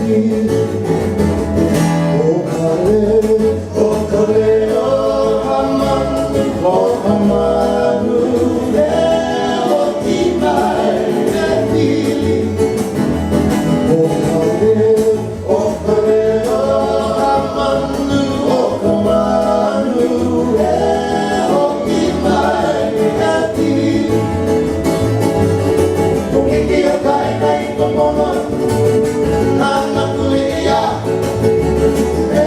pili. ʻO ka leo, ʻo ka leo o ka manu, o ka manu e hoʻi mai e pili. ʻO ka leo, ʻo ka leo o ka manu, o ka manu e hoʻi mai e pili. ʻO ke kia kaena i ka pono, nāna kuleia e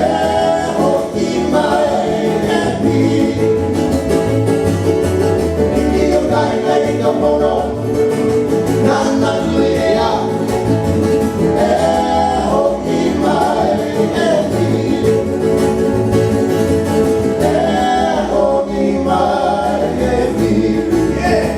hoʻi mai e pili. ʻO ke kia kaena i ka pono, nāna kuleia e hoʻi mai e pili. E hoʻi mai e pili. Yeah!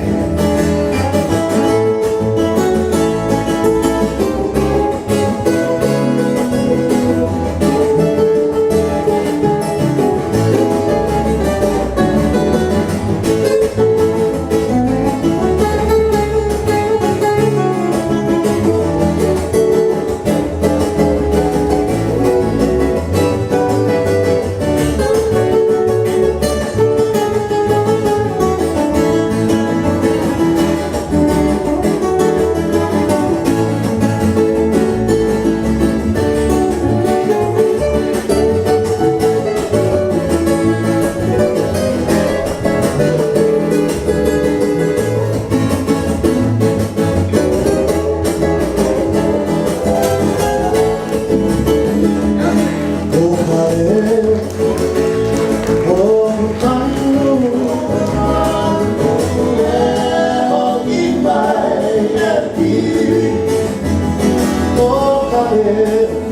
ʻO ka leo o ka manu e hoʻi mai e pili. ʻO ka leo.